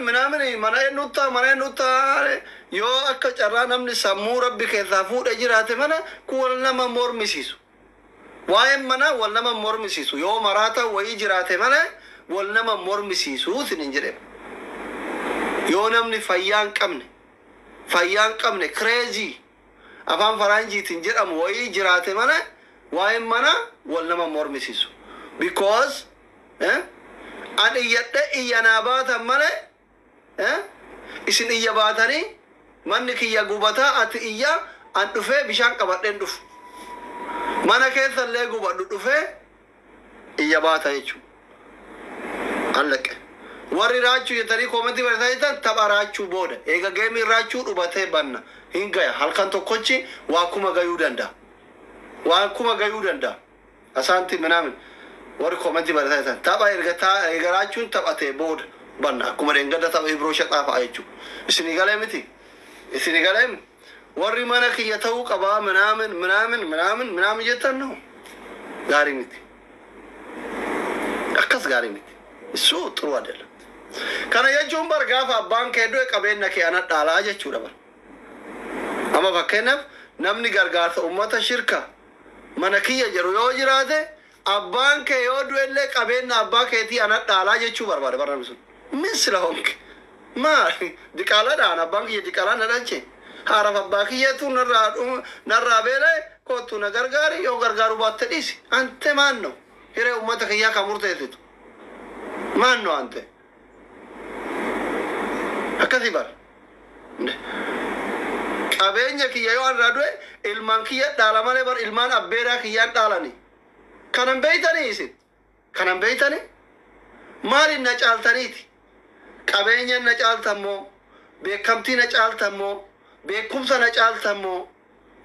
minaamin mana eenyuttaa mana eenyuttaa yoo akka carraa namni sammuu rabbi keessaa fuudhee jiraate mana kun wal nama mormisiisu. Waa'een manaa wal nama mormisiisu yoo maraata wayii jiraate malee wal nama mormisiisu isin jedhe. Yoo namni fayyaa hin qabne fayyaa hin qabne crazy afaan faranjiitiin jedhamu wayii jiraate malee waa'een manaa wal nama mormisiisu. Because an iyyadhe iyya naa baatan malee isin iyya baatanii manni kiyya gubataa ati iyya an dhufee bishaan qabadheen dhufu. Mana keessallee gubadhu dhufee iyya baata jechuudha. Allaqe. Warri raachuu jettanii koomentii barreessaa jirtan tapha raachuu booda. Eega geemii raachuu dhubatee banna. Hin gaya. Halkan tokkochi waa kuma gayuu danda'a. Waa kuma gayuu danda'a. Asaanti minaamin. Warri koomentii barreessaa jirtan tapha erga eega raachuun taphatee booda banna. Akkuma dheengadda tapha Ibroo Shaxaa fa'a jechuudha. Isinii galee miti? Isinii galee miti? Warri mana kiyya ta'uu qabaa minaamin minaamin minaamin minaamin jettan no. Gaarii miti. Akkas gaarii miti. እሱ ጥሩ አይደለም። Kana jechuun bar gaafa abbaan kee du'e qabeenya kee ana dhaalaa jechuudha bar. Amma fakkeenyaaf namni gargaarsa uummata shirka mana kiyya jedhu yoo jiraate abbaan kee yoo du'ellee qabeenya abbaa keetii ana dhaalaa jechuu barbaade bara namni sun. Min sila honke maali diqaalaadhaan abbaan kiyya diqaalaa na dhalche haaraaf abbaa kiyyeetu narraa beela'e kottu na gargaari yoo gargaaruu baatte dhiisi ante maanno hiree uummata kiyyaa kan murteessitu. Maanno ante akkasii bara qabeenya kiyya yoo irraa du'e ilmaan kiyya dhaala malee bar ilmaan abbeeraa kiyyaan dhaalani kanan beeytanii isin kanan beeytanii maalin na caaltaniiti qabeenya na caaltammoo beekamtii na caaltammoo beekumsa na caaltammoo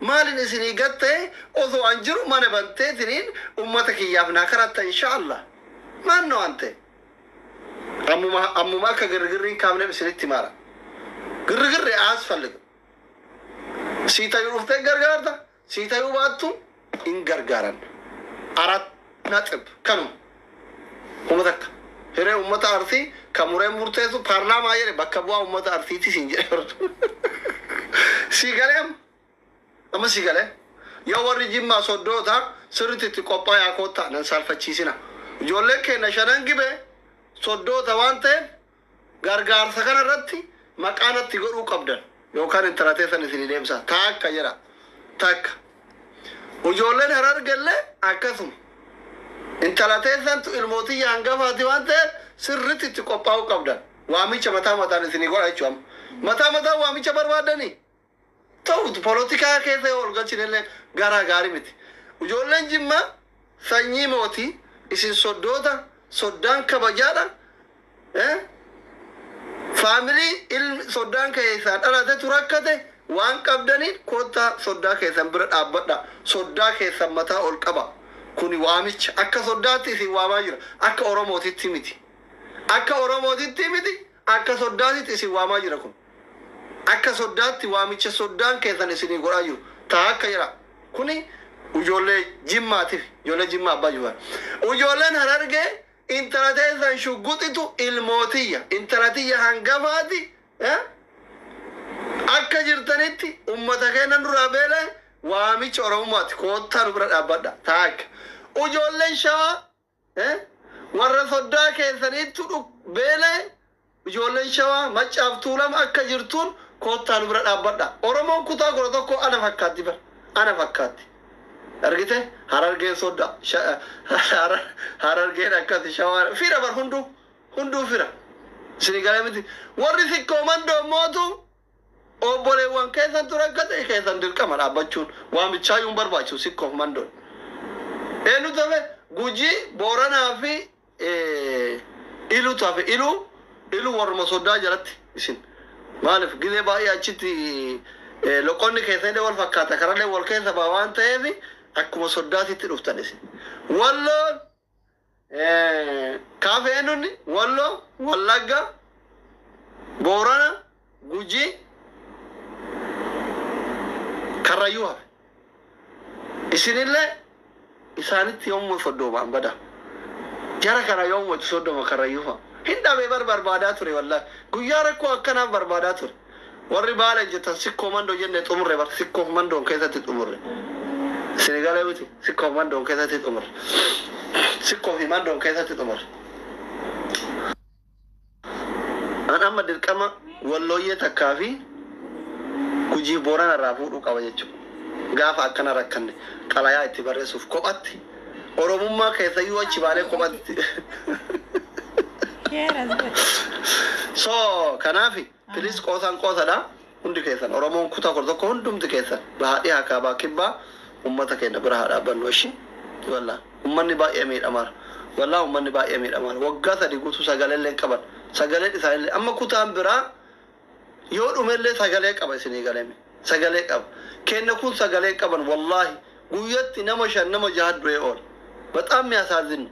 maalin isinii gattee osoo an jiru mana banteetiniin ummata kiyyaaf naa karatta insha allah maanno ante ammuma ammuma akka girgirriin kaafneef isinitti maara girgirri አያስፈልግም። ሲታዩ dhuftee gargaarta ሲታዩ baattu hin gargaaran. አራት ነጥብ kanuma kuma takka hiree ummata Arsii kan mureen murteessu paarlaamaa jedhe bakka bu'aa ummata Arsiiti siin jedhe sii galee amma amma sii galee yoo warri Jimmaa soddoota sirriitti itti qophaayaa koottaa nan saalfachiisina ijoolleen keenya shanan gibe soddoota waan ta'eef gargaarsa kana irratti maqaa natti godhuu qabdan yookaan intala teessan isinii deemsa takka jedha takka ijoolleen Harargellee akkasuma intala teessantu ilmootiyya hangafaati waan ta'eef sirriitti itti qophaa'uu qabdan waamicha mataa mataan isinii godha jechuudha mataa mataan waamicha barbaadanii ta'utu polotikaa keessa yoo ol galchinellee garaa gaarii miti ijoolleen Jimmaa sanyii mootii isin soddoota soddaan kabajaadha. Faamilii ilmi soddaan keessaa dhalatetu rakkate waan qabdaniin kottaa soddaa keessan bira dhaabbadha soddaa keessan mataa ol qaba kuni waamicha akka soddaatti isin waamaa jira akka Oromootitti miti akka Oromootitti miti akka soddaatitti isin waamaa jira kun akka soddaatti waamicha soddaan keessan isinii godhaa jiru taa akka jira kuni ijoollee Jimmaatiif ijoollee Jimmaa abbaa jiru ijoolleen Harargee intala teessan shugguxitu ilmootiyya intala tiyya hangafaati akka jirtanitti ummata keenya duraa beela waamicha Oromummaati koottaa nu bira dhaabbadha taakka ijoolleen Shawaa warra soddaa keessaniittu beela ijoolleen Shawaa Maccaaf Tuulama akka jirtuun koottaa nu bira dhaabbadha Oromoon kutaa 11 ana fakkaatti bar ana fakkaatti argite Harargeen sodda Harargeen akkasi Shawaa fira bar hunduu hunduu fira isinii galee miti warri Sikkoo Mandoo mootu obboleewwan keessantu rakkate keessan dirqama dhaabbachuun waamichaayyuu barbaachisu Sikkoof Mandoon eenyutu hafe Gujii Booranaa fi Iluutu hafe Iluu Iluu warruma soddaa jalatti isin maaliif gizee baay'ee achitti loqonni keessanillee wal fakkaata karallee wal keessa ba'a waan ta'eef akkuma soddaatitti dhuftan isin Walloon kaafee eenyunni Walloo Wallagga Boorana Gujii Karrayyuu hafe isinillee isaanitti yommuu soddoomaan bada jara kana yommuu itti soddooma Karrayyuu fa'a Hin dhabee bar barbaadaa ture wallaahi. Guyyaa rakkoo akkanaaf barbaadaa ture. Warri baala jettan sikkoo mandoo jenne xumurre bar sikkoo mandoon keessatti xumurre. Isin miti sikkoo mandoon keessatti xumurre. Sikkoo fi mandoon keessatti xumurre. An amma dirqama wallooyyee takkaa fi Gujii Boorana irraa fuudhuu qaba jechuudha. Gaafa akkana rakkanne xalayaa itti barreessuuf kophatti Oromummaa keessayyuu achi baanee kophatti. Share as well. So kanaafi please qoosaan qoosadha hundi keessan Oromoon kutaa 11 hundumti keessan bahaa dhihaa kaabaa kibbaa ummata keenya bira haa dhaabbannu ishi wallaa ummanni baay'ee miidhamaara wallaa ummanni baay'ee miidhamaara waggaa 3 guutuu sagalee illee hin qaban sagaleen isaanillee amma kutaan biraa yoo dhumellee sagalee qaba isinii galeeme sagalee qaba kenna kun sagalee qaban wallaahi guyyatti nama 5 nama 6 du'ee oola በጣም የሚያሳዝን ነው።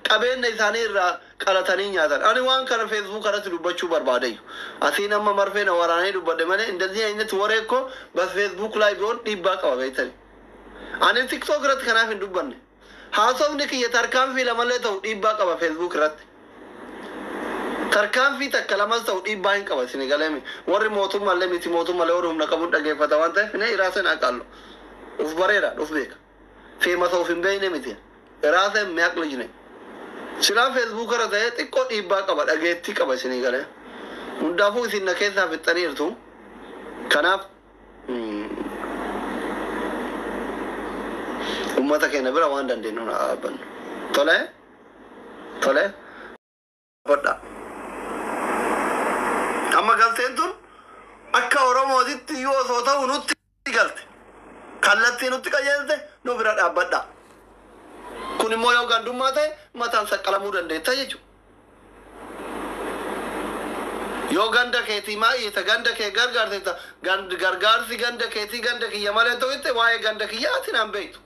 Qabeenya isaanii irraa qalatanii nyaatan. Ani waan kana Facebook irratti dubbachuu barbaadayyu. Asiin amma marfee na waraanee dubbadhe malee እንደዚህ አይነት ወሬ እኮ በፌስቡክ ላይ ቢሆን dhiibbaa qaba beektani. Ani TikTok irratti kanaaf hin dubbanne. Haasofni kiyya tarkaanfii lamallee ta'u dhiibbaa qaba Facebook irratti. Tarkaanfii takka lamas ta'u dhiibbaa hin qaba isin galeemi. Warri mootummaallee miti mootummaallee warri humna qabuun dhaggeeffata waan ta'eef inni iraaseen aqaallo. Uf bareera uf beeka. Feemasa of hin beekne miti. Iraaseen mi'aq lijne. Silaa Facebook irra ta'ee xiqqoo dhiibbaa qaba dhageettii qaba isinii galee. Hundaafuu isin na keessaa fixxaniirtu. Kanaaf uummata keenya bira waan dandeenyu haa dhaabbannu. Tolee? Tolee? Godha. Amma galteen tun akka Oromootitti iyyuu osoo ta'u nutti galte. Kallattii nutti qajeelte nu bira dhaabbadha. Kun immoo yoo gandummaa ta'e mataan saqqalamuu dandeetta jechuudha. Yoo ganda keetii maa iyyita ganda kee gargaartetta gargaarsi ganda keetii ganda kiyya malee ta'utti waa'ee ganda kiyya ati naan beektu.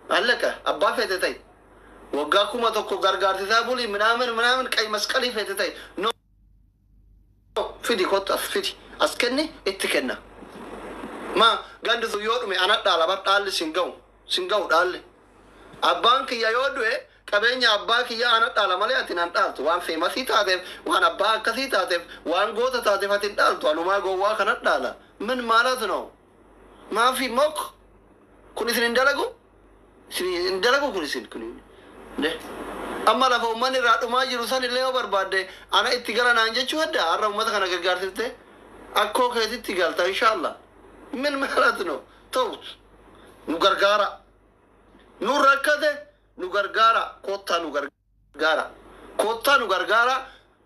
Allaqa abbaa feete ta'e. Waggaa 1000 gargaarsisaa bulii minaamin minaamin qay masqalii feete ta'e. No fidi kottu as fidi as kenni itti kenna. Ma gandi sun yoo dhume ana dhaala bar dhaalli sin ga'u sin ga'u dhaalli. Abbaan kiyya yoo du'e qabeenya abbaa kiyya ana dhaala malee ati nan dhaaltu waan feemasii taateef waan abbaa akkasii taateef waan goota taateef ati hin dhaaltu anumaa gowwaa kana dhaala. Min maalat no? Maafi mok? Kun isin hin dalagu? Isin hin dalagu kun isin kun de amma lafa uummanni irraa dhumaa jiru san illee yoo barbaadde ana itti gala naan jechuu hedda har'a uummata kana gargaarsifte akkoo keetitti galta inshaallah. Min maalat no? Ta'ut nu gargaara. Nu rakkate nu gargaara kottaa nu gargaara kottaa nu gargaara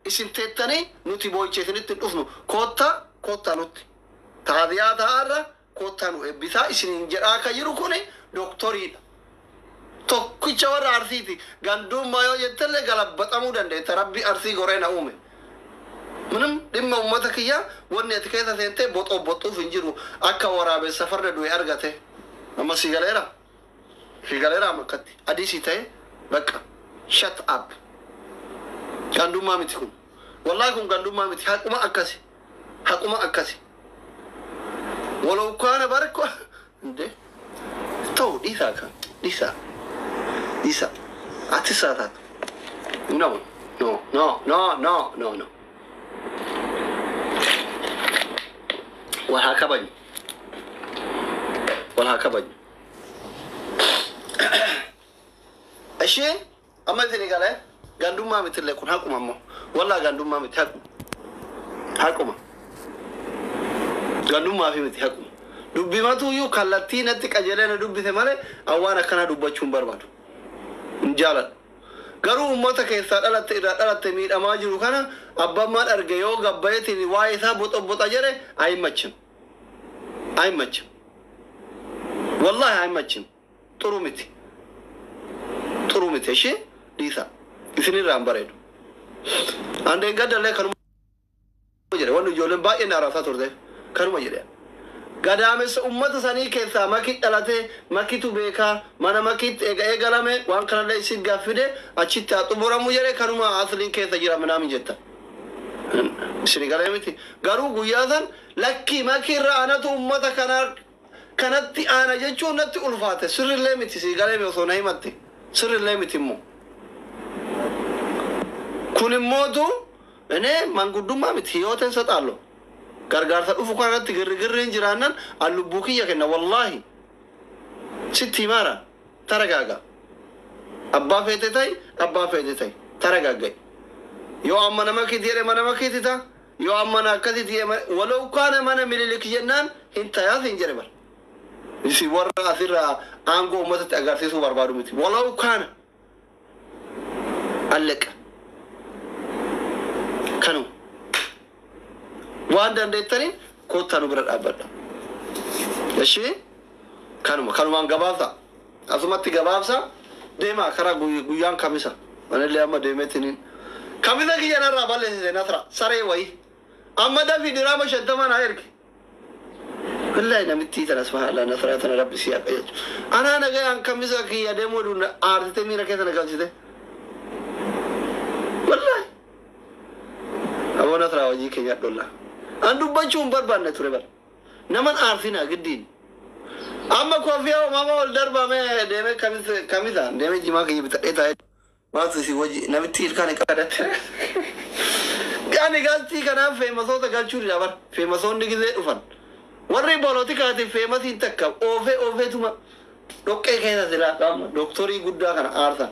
isin teettanii nuti boo'icha isinitti hin dhufnu kottaa kottaa nutti taaziyaa ta'arra kottaa nu eebbisaa isiniin jedhaa akka jiru kuni dooktoriidha. Tokkicha warra Arsiiti gandummaa yoo jettellee galabbaxamuu dandeetta rabbi Arsii goree na uume. Minim dhimma uummata kiyyaa wanni ati keessa seentee boxoo boxuuf hin jiru akka waraabessa farda du'e argate. Amma si galeera. Si galeera amma akkatti adii si ta'e bakka shut up. Gandummaa miti kun. Wallaahi kun gandummaa miti haquma akkasi. Haquma akkasi. Walau kaana barko እንዴ ተው dhiisaa kan dhiisaa dhiisaa ati saataatu. No no no no no no no. Wal haa kabajnu. Wal haa kabajnu. Isheen amma isin galee gandummaa miti illee kun haquma ammoo wallaa gandummaa miti haquma. Haquma. Gandummaa fi miti haquma. Dubbimatu iyyuu kallattii natti qajeelee na dubbise malee awwaan akkanaa dubbachuu hin barbaadu. Hin jaaladhu. Garuu uummata keessaa dhalatte irraa dhalatte miidhamaa jiru kana abbammaan arge yoo gabbayeetiin waa'ee isaa boxa boxa jedhe ayimachim. Ayimachim. Wallaahi ayimachim. Xuru miti. Xuru miti ishee dhiisa. Isinirraa hin bareedu. Andeen gaddallee kanuma jedhe wanni ijoolleen baay'een na arrabsaa turte kanuma jedhe. Gadaamessa uummata sanii keessaa maki dhalatee makitu beekaa mana makitti eega eegalame waan kanallee isin gaaffide achitti haa xumuramu jedhe kanuma asliin keessa jira minaamin jetta. Isin galee miti. Garuu guyyaa san lakkii makii irra anatu uummata kanaa kanatti aana jechuun natti ulfaate sirrillee miti si galee osoo na himatte sirrillee miti immoo. Kun immootu እኔ manguddummaa miti hiyooten saxaallo gargaarsa dhufu kanarratti girrigirriin jiraannan an lubbuu kiyya kenna wallaahi sitti himaara taragaaga abbaa feete ta'i abbaa feete ta'i taragaagga'i yoo amma nama keeti jedhe mana keeti ta'a yoo amma na akkasitti jedhe walau kaana mana Mililik jennaan hin tayaas hin jedhe bar isi warra asirraa aangoo uummatatti agarsiisuu barbaadu miti walau kaana alleqa kanu waan dandeettaniin kottaa nu bira dhaabbadha. Ishee kanuma kanumaan gabaabsa asumatti gabaabsa deemaa karaa guyyaan kamisa manillee amma deemeetiniin kamisa kiyya narraa balleessite nasra saree wayii amma dafii diraama 50 naa erge. Wallahi namittii tana subhanallah nasraa tana rabbi si haqa jechuudha. Anaa nagayaan kamisa kiyya deemuu duuna aartite miira keessa na galchite. Wallahi. Aboo nasraa hojii keenya dholla. An dubbachuu hin barbaanne ture bara. Naman aarsinaa giddiin. Amma koofiyaa uumama ol darbame deemee kamisa deemee jimaa kiyya bitadhee taa'ee. Maaltu si wajji namitti ilkaan qadatte. Ani galtii kanaaf feemasoota galchuu dida bara. Feemasoonni gizee dhufan. Warri poolotikaatiif feemasiin takka oofee oofeetuma dhoqqee keessa silaa qaama doktorii guddaa kana aarsan.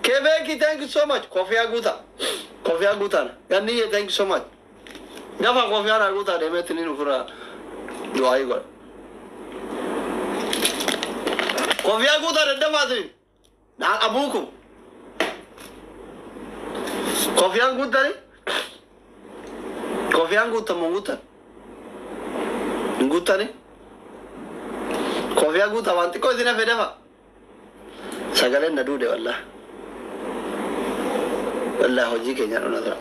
Kebeeki thank you so much. Koofiyaa guutaa. Koofiyaa guutaa. Ganniyyee thank you so much. Gafa koofiyaa naa guutaa deemeetti ni ofirraa du'aayii godha. Koofiyaa guutaa daddafaatiin. Naan abuukum. Koofiyaan guuttani? Koofiyaan guuttamu hin guuttan? Hin guuttani? Koofiyaa guutaa waan xiqqoo isin hafe dafa. Sagaleen na duude wallah. Wallah hojii keenya dhona tura.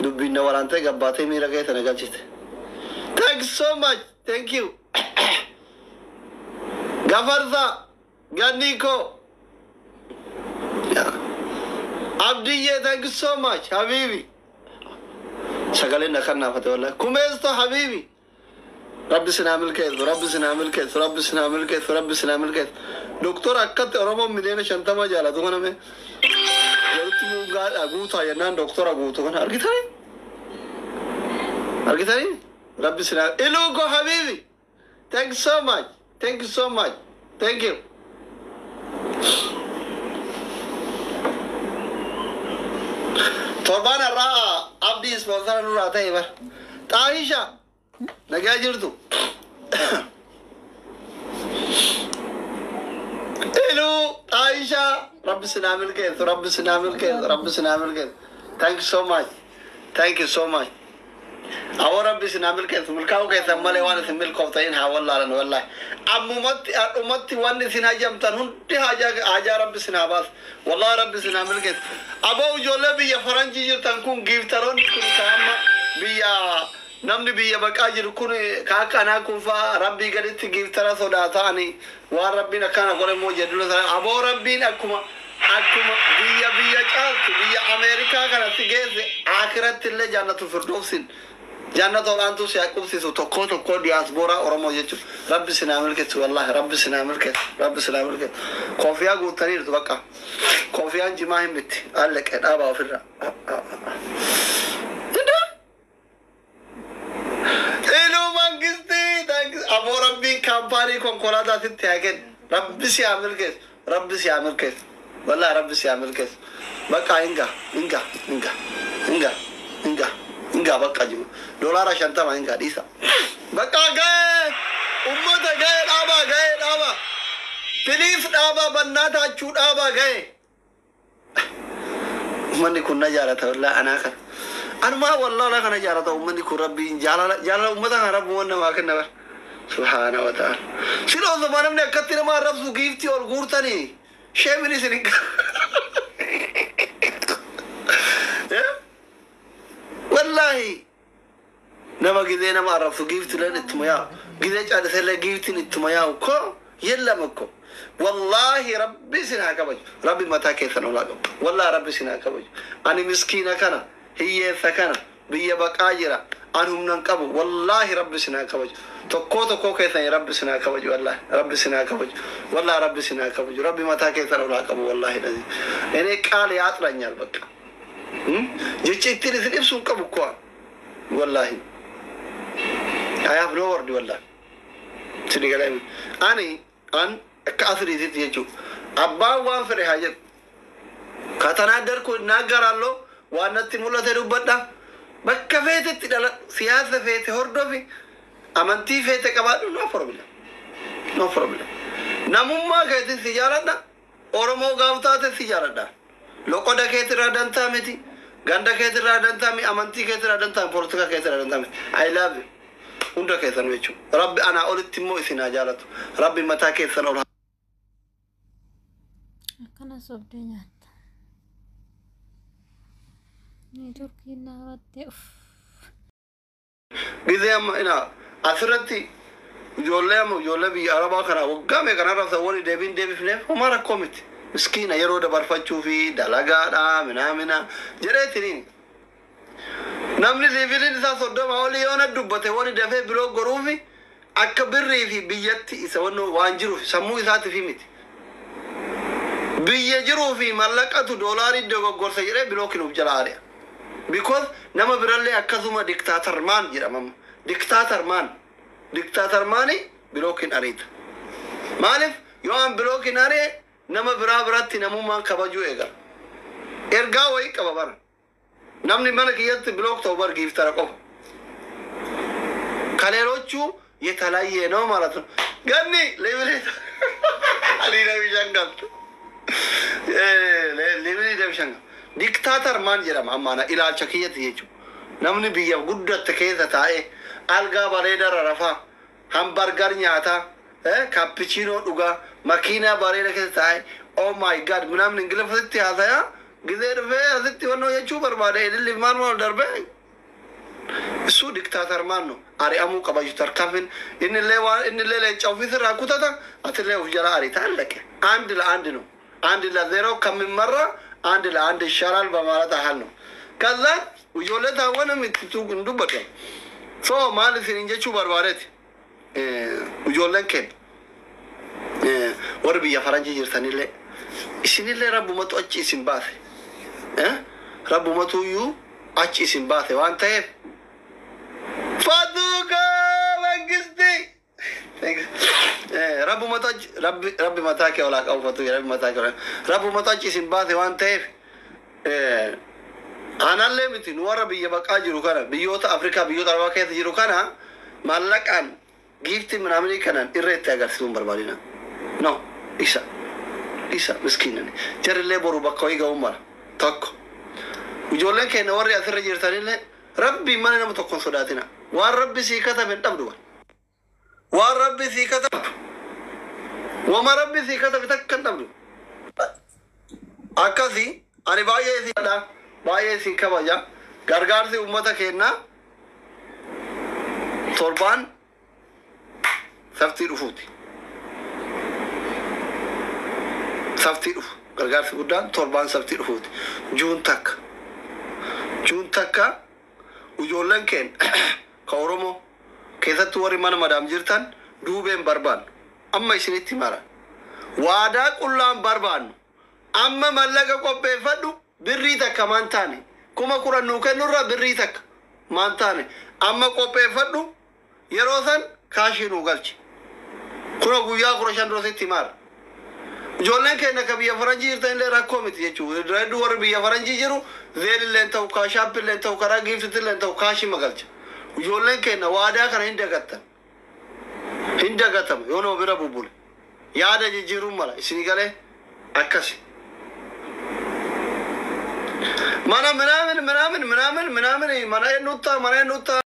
Dubbiin na waraantee gabbaatee miira keessa na galchite. Thank you so much. Thank you. Gafarsa. Ganniko. Yeah. Abdiye, thank you so much. Habibi. Sagaleen na kannaafate wallah. Kumeesto habibi. Rabbi sinaa milkeessu, Rabbi sinaa milkeessu, Rabbi sinaa milkeessu, Rabbi sinaa milkeessu. Doktora akkatti Oromoon miliyoona 50 jaalatu kana mee. Walitti muungaadha guutaa jennaan doktora guutu kana argitanii? Argitanii? Rabbi sinaa Iluuko habibi. Thank you so much. Thank you so much. Thank you. Torbaan har'aa abdii ispoonsara nurraa ta'e bara. Xaahisha nagaa jirtu. Iluu Xaahisha rabbi sinaa milkeessu rabbi sinaa milkeessu rabbi sinaa milkeessu. Thank you so much. Thank you so much. Awwa rabbi sinaa milkeessu milkaa'uu keessan malee waan isin milkooftayin haa wallaalan wallaahi. Ammumatti dhumatti wanni isin hajamtan hundi hajaa rabbi sinaa baasu. Wallahi rabbi sinaa milkeessu. Aboo ijoollee biyya faranjii jirtan kun giiftaroonni kun ka amma biyya namni biyya baqaa jiru kun ka akka anaa kun faa rabbii gaditti giiftara sodaata'anii waan rabbiin akkana godhe immoo jedhu sana aboo rabbiin akkuma akkuma biyya biyya caaltu biyya Ameerikaa kanatti geesse akiratti illee jannatu firdoosin jannata olaantuu si qubsiisu tokko tokko diyaaspooraa Oromoo jechuudha. Rabbi sinaa milkeessu wallaahi rabbi sinaa milkeessu rabbi sinaa milkeessu. Koofiyaa guuttaniirtu bakka koofiyaan jimaa hin bitti alleqe dhaabaa ofirraa. Iluu mangistii aboo rabbiin kaampaanii konkolaataa sitti haa kennu. Rabbi si haa milkeessu rabbi si haa milkeessu wallaahi rabbi si haa milkeessu. Bakka hinga hinga hinga hinga hinga hinga bakka jiru $50 hinga dhiisa. Bakka ga'ee ummata ga'ee dhaabaa ga'ee dhaabaa. Piliis dhaabaa bannaataachuu dhaabaa ga'ee. Uummanni kun na jaalata wallaahi anaa kana. Anumaa wallaahi kana jaalata uummanni kun rabbiin jaalala jaalala uummata kana rabbi namaa kenna bara. Subhaana wa ta'ala. Sila osoo namni akkatti nama arrabsu giiftii ol guurtanii sheemin isin hin Wallaahi nama gizee nama arrabsu giiftileen ittuma yaa'u gizee caalisellee giiftiin ittuma yaa'u ko የለም እኮ ወላሂ ረቢ sin haa kabaju rabbi mataa keessan olaa qabu wallahi rabbi sin haa kabaju ani miskiina kana hiyyeessa kana biyya baqaa jira an humna hin qabu wallahi rabbi sin haa kabaju tokkoo tokkoo keessan rabbi sin haa kabaju wallahi rabbi sin haa kabaju wallahi rabbi sin haa kabaju rabbi mataa keessan olaa qabu wallahi ለዚህ እኔ ቃል ያጥረኛል በቃ። Jecha ittiin isin ibsuu hin qabu kuwa. Wallaahi. I have no word, wallahi. Isin galee ani an akka asiriititti jechuudha. Abbaan waan fedhe haa jedhu. Katanaaddarku እናገራለሁ waan natti mul'ate dubbadha. Bakka feetetti dhaladhu, siyaasa feete hordofi, amantii feete qabaadhu, no problem. No problem. Namummaa keetiin si jaaladha. Oromoo gaaf taate si jaaladha. Loqoda keetirraa dantaa miti. Ganda keetirraa dantaa miti. Amantii keetirraa dantaa miti. Poolitikaa keetirraa dantaa miti. I love you. Hunda keessan jechuudha. Rabbi anaa olitti immoo isin haa jaalatu. Rabbi mataa keessan ol Akkana sobdee nyaatta. Neetworkiin dhaabattee uff. Gizee amma ina asirratti ijoollee amma ijoollee biyya arabaa kana waggaa meeqa kanarra wali deebiin deebifneef homaa rakkoo miti. Miskiina yeroo dabarfachuu fi dalagaadha minaamina jedheetiniin. Namni leveliin isaa 30 olii yoona dubbate wali dafee block goruufi akka birrii fi biyyatti isa waan jiruuf sammuu isaatiif miti. Biyya jiruu fi mallaqatu doolaarii dogoggorsa jedhee blockiin of jala ari'a. Because nama birallee akkasuma dictator man jedhamama. Dictator man. Dictator mani blockiin ariita. Maaliif yoo an blockiin ari'e nama biraa biratti namummaan kabajuu eegala. Ergaa wayii qaba bara. Namni mana kiyyatti block ta'u bar giiftara qofa. ከሌሎቹ የተለየ ነው ማለት ነው። ገኒ level ሊለቢሸንጋል level dictator man jedhama ammaana ilaalcha kiyyatti jechuudha. Namni biyya guddatte keessa taa'ee algaa bareedaa rafaa, hamburger nyaataa, cappuccino dhugaa, makiinaa bareeda keessa taa'ee, oh my God, ምናምን ingiliffatti haasayaa gizee dhufee asitti wannoo jechuu barbaade idilli maal maal darbee እሱ dictator man ነው ari'amuu qaba jechuudha. Tarkaanfiin innillee waan innillee leenca ofiisirraa kutata, atillee of jala ariita, አለቀ። 1-1 ነው። 1-0 ከሚመራ 1-1 ይሻላል በማለት ያህል ነው። ከዛ ijoollee taawwan itti hin dubbatu. So maal isin jechuu barbaadeeti, ijoolleen keenya warri biyya faranjii jirtanillee isinillee rabbumatu achi isin baase, rabbumatu iyyuu achi isin baase waan ta'eef Fatuka Mangisti. Rabbumatu achi rabbi rabbi mataa kee olaa qabu fatu, rabbi mataa kee olaa, rabbumatu achi isin baase waan ta'eef anallee miti, nu warra biyya baqaa jiru kana, biyyoota Afrikaa, biyyoota Arabaa keessa jiru kana maallaqaan giiftii ምናምን kanaan irra itti agarsiisuun barbaadina. No, isa isa miskiinani jarrillee boru bakka wayii ga'uun mala tokko. Ijoolleen keenya warri asirra jirtanillee rabbi mana nama tokko hin sodaatina. Waan rabbi sii katabe hin dhabdu. Waan rabbi sii katabe, wama rabbi sii katabe takka hin dhabdu. Akkasi ani baay'ee isin dha, baay'ee isin kabaja. Gargaarsi uummata keenyaa torbaan saftii dhufuuti. Saftii dhufu. Gargaarsi guddaan torbaan saftii dhufuuti. Juun 1. Juun 1 ijoolleen keenya ka Oromoo keessattuu warri mana madaam jirtan duubeen barbaannu. Amma isinitti mara. Waadaa qullaan barbaannu. Amma mallaqa qopheeffadhu, birrii takka maan taane, 10,000 nuu kennurra birrii takka maan taane, amma qopheeffadhu, yeroo san kaashii nuu galchi. Kuna guyyaa 15 dura sitti mara. Ijoolleen keenya ka biyya faranjii jirtan illee rakkoo miti jechuudha. Hedduu warri biyya faranjii jiru Zelleillee ta'u, Cash Appillee ta'u, karaa giiftitillee ta'u kaashii magalcha. Ijoolleen keenya waadaa kana hin dagattan. Hin dagatama yoo nama bira bubbule. Yaada jijjiiruun mala isinii galee akkasi. Mana ምናምን ምናምን ምናምን ምናምን mana eenyuttaa mana eenyuttaa.